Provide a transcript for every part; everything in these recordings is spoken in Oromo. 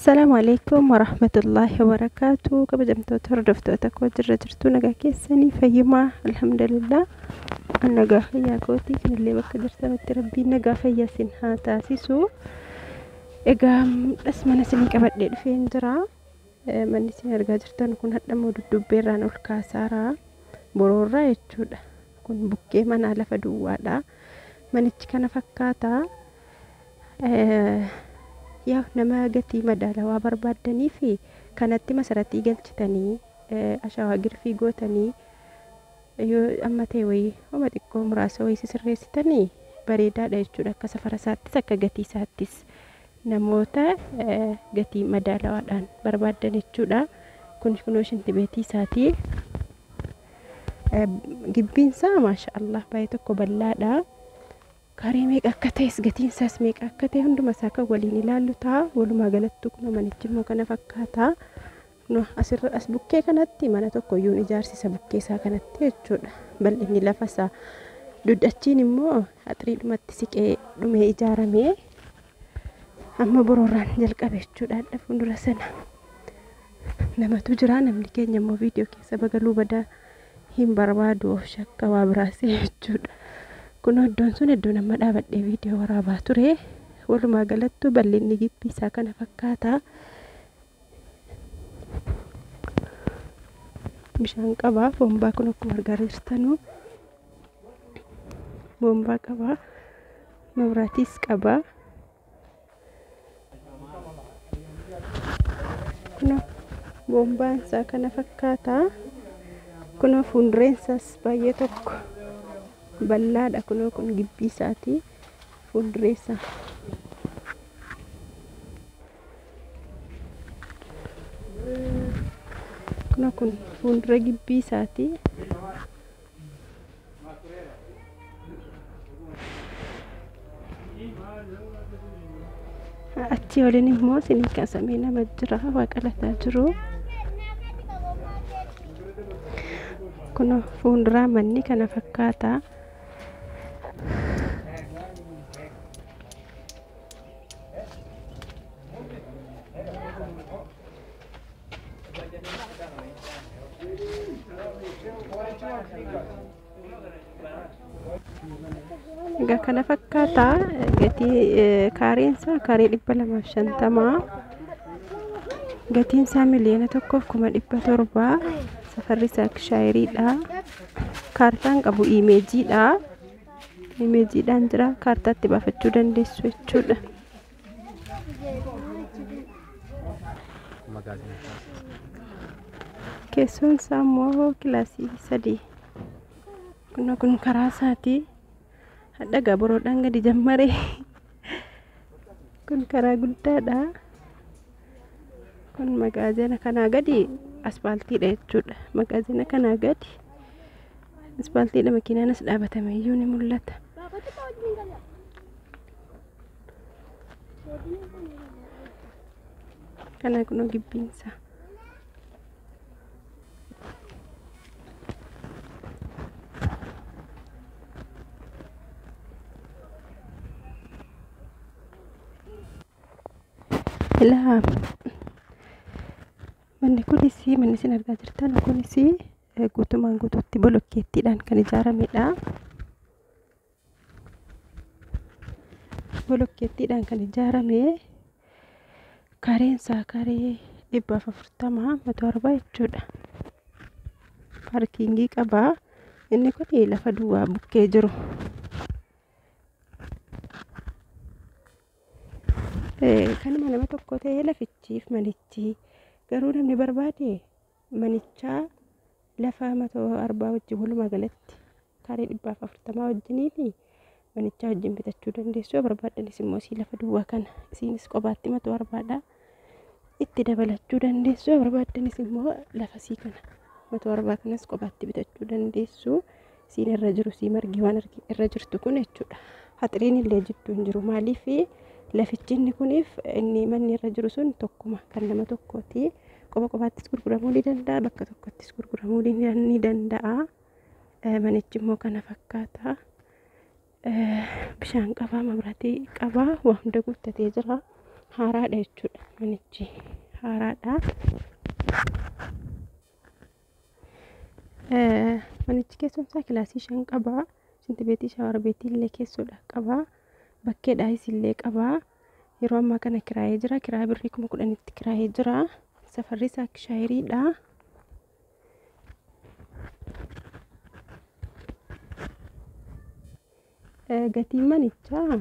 Assalaamu alaikum warahmatullaahi wabarakaatu. Kabajamtoota hordoftoota koo jirra jirtu nagaa keessanii fayyumaa alhamdulillah. An nagaa fayyaa kooti isinillee bakka jirtanitti rabbiin nagaa fayyaa isin haa taasisu. Egaa dhas mana isinii qabadhee dhufeen jira. Manni isin argaa jirtan kun hadhamoo duddubbeerraan ol kaasaara. Boroorraa jechuudha. Kun bukkee manaa lafa duwwaadha. Manichi kana fakkaata. Yaa nama gatii madaalawaa barbaaddanii fi kanatti masaratii galchitanii ashawaa girfii gootanii yoo amma ta'e wayii homa xiqqoo muraasa wayii sirreessitanii bareedaadha jechuudha. Akka safara isaattis akka gatii isaattis namoota gatii madaalawaadhaan barbaaddan jechuudha. Kun kunoo shintibeetii isaatii. Gibbiin isaa maasha Allah baay'ee tokko bal'aadha. Karee meeqa akka ta'es gatiin isaas meeqa akka ta'e hunduma isaa kan waliin ilaallu ta'a. Walumaa galattuu kun manichi immoo kana fakkaata. Asirra as bukkee kanatti mana tokko iyyuu ijaarsisa bukkee isaa kanatti jechuudha. Bal'inni lafa isaa. Duddachiin immoo axiriidhumatti siqee dhumee ijaaramee amma boroorraan jalqabe jechuudha. Fuuldura sana namatu jira. Namni keenya immoo viidiyoo keessa bagaluu badaa hin barbaadu of shakka waa biraasee jechuudha. Kun iddoon sun iddoo nama dhaabadhee viidiyoo waraabaa ture. Walumaa galattuu bal'inni gibbii isaa kana fakkaata. Bishaan qaba. Boombaa kun akkuma argaa jirtanu boombaa qaba. Mabraatiis qaba. Kun boombaan isaa kana fakkaata. Kun fuuldureen isaas baay'ee tokko bal'aadha. Kunoo kun gibbii isaati fuulduree isaa. Kunoo kun fuuldura gibbii isaati. Achii oliin immoo isinii kaasamee nama jira waa qalataa jiru. Kunoo fuulduraa manni kana fakkaata. Egaa kana fakkaata gatii kaareen isaa kaaree 250, gatiin isaa 1,700,000. Safarri isaa shaayiriidha. Kaartaan qabu imeejiidha. Imeejiidhaan jira kaartaatti baafachuu dandeessu jechuudha. Keessoon isaa immoo kilaasii 3. Kun karaa isaati. Hadhagaa boroodhaan gadi jammare. Kun karaa guddaadha. Kun magaazina kanaa gadi aspaaltiidha jechuudha. Magaazina kanaa gadi aspaaltiidha. Makiinaan as dhaabatame iyyuu ni mul'ata. Kana kunoo gibbiinsa. Ilaa manni kunis manni isin argaa jirtan kunis guutumaan guutuutti bolokkeettiidhaan kan ijaaramedha. Bolokkeettiidhaan kan ijaarame kareen isaa karee 140 170 jechuudha. Paarkiingii qaba. Inni kun lafa duwwaa bukkee jiru. Kanuma nama tokko ta'ee lafichiif manichi garuu namni barbaade manichaa lafa 140 wajjin walumaa galatti karee 140 wajjiniin manichaa wajjin bitachuu dandeessu. Yoo barbaaddanis immoo isii lafa duwwaa kana isiinis qobaatti 140 itti dabalachuu dandeessu. Yoo barbaaddanis immoo lafa isii kana 140 kanas qobaatti bitachuu dandeessu. Isiin irra jiru isii margi waan irra jirtu kun jechuudha. Haxiriin illee jidduu hin jiru. Maaliif lafichi inni kuniif inni manni irra jiru sun tokkuma kan nama tokkooti. Qoba qobaattis gurguramuu ni danda'a, bakka tokkottis gurguramuu ni danda'a. Manichi immoo kana fakkaata. Bishaan qaba, mabraatii qaba, waa hunda guuttatee jira. Haaraadha jechuudha manichi haaraadha. Manichi keessoon isaa kilaasii 5 qaba. Shinti beetii shaawar beetii illee keessoodha qaba. Bakkeedhaas illee qaba. Yeroo ammaa kana kiraayee jira. Kiraa birrii 10,000tti kiraayee jira. Safarri isaa shaayiriidha. Gatiin manichaa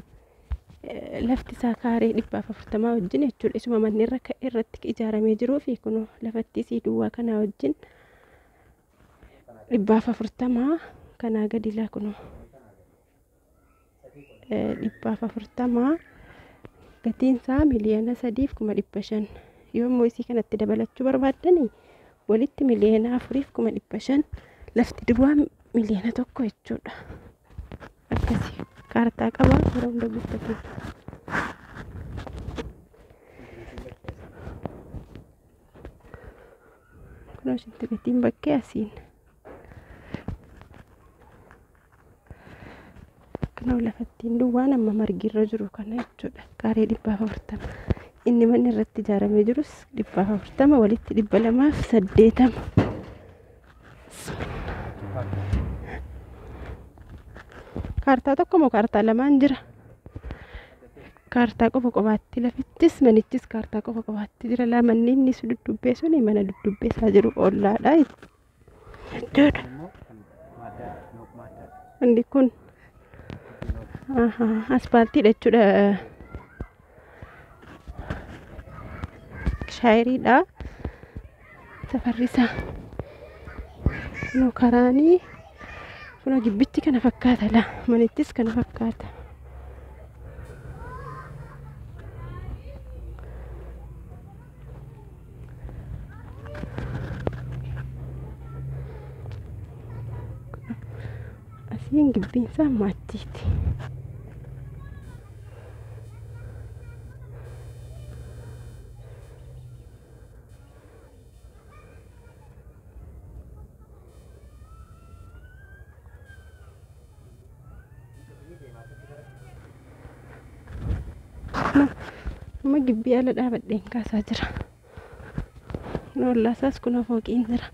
lafti isaa kaaree 140 wajjin jechuudha. Isuma manni irratti ijaaramee jiruu fi kun lafatti isii duwwaa kanaa wajjin 140 kanaa gadi laa kunoo 140 gatiin isaa 3,500,000. Yommuu isii kanatti dabalachuu barbaaddani walitti 4,500,000, lafti duwwaa 1,000,000 jechuudha. Akkasii kaartaa qaba yeroo hunda guuttatu. Kunoo shinti beetiin bakkee asiin. Kunoo lafattiin duwwaan amma margi irra jiru kana jechuudha. Kaaree 140. Inni manni irratti ijaaramee jirus 140, walitti 280. Kaartaa tokko moo kaartaa lamaan jira? Kaartaa qofa qofaatti lafittis manichis kaartaa qofa qofaatti jira. Manni inni duddubbee suni mana duddubbee isaa jiru ollaadha jechuudha. Inni kun aspaaltiidha jechuudha. Shaayiriidha. Safarri isaa. Kunoo karaanii kunoo gibbichi kana fakkaata laa manittis kana fakkaata. Asiin gibbiin isaa maachiiti. Amma gibbii ala dhaabadheen kaasaa jira. Ollaa isaas kunoo fooqiin jira.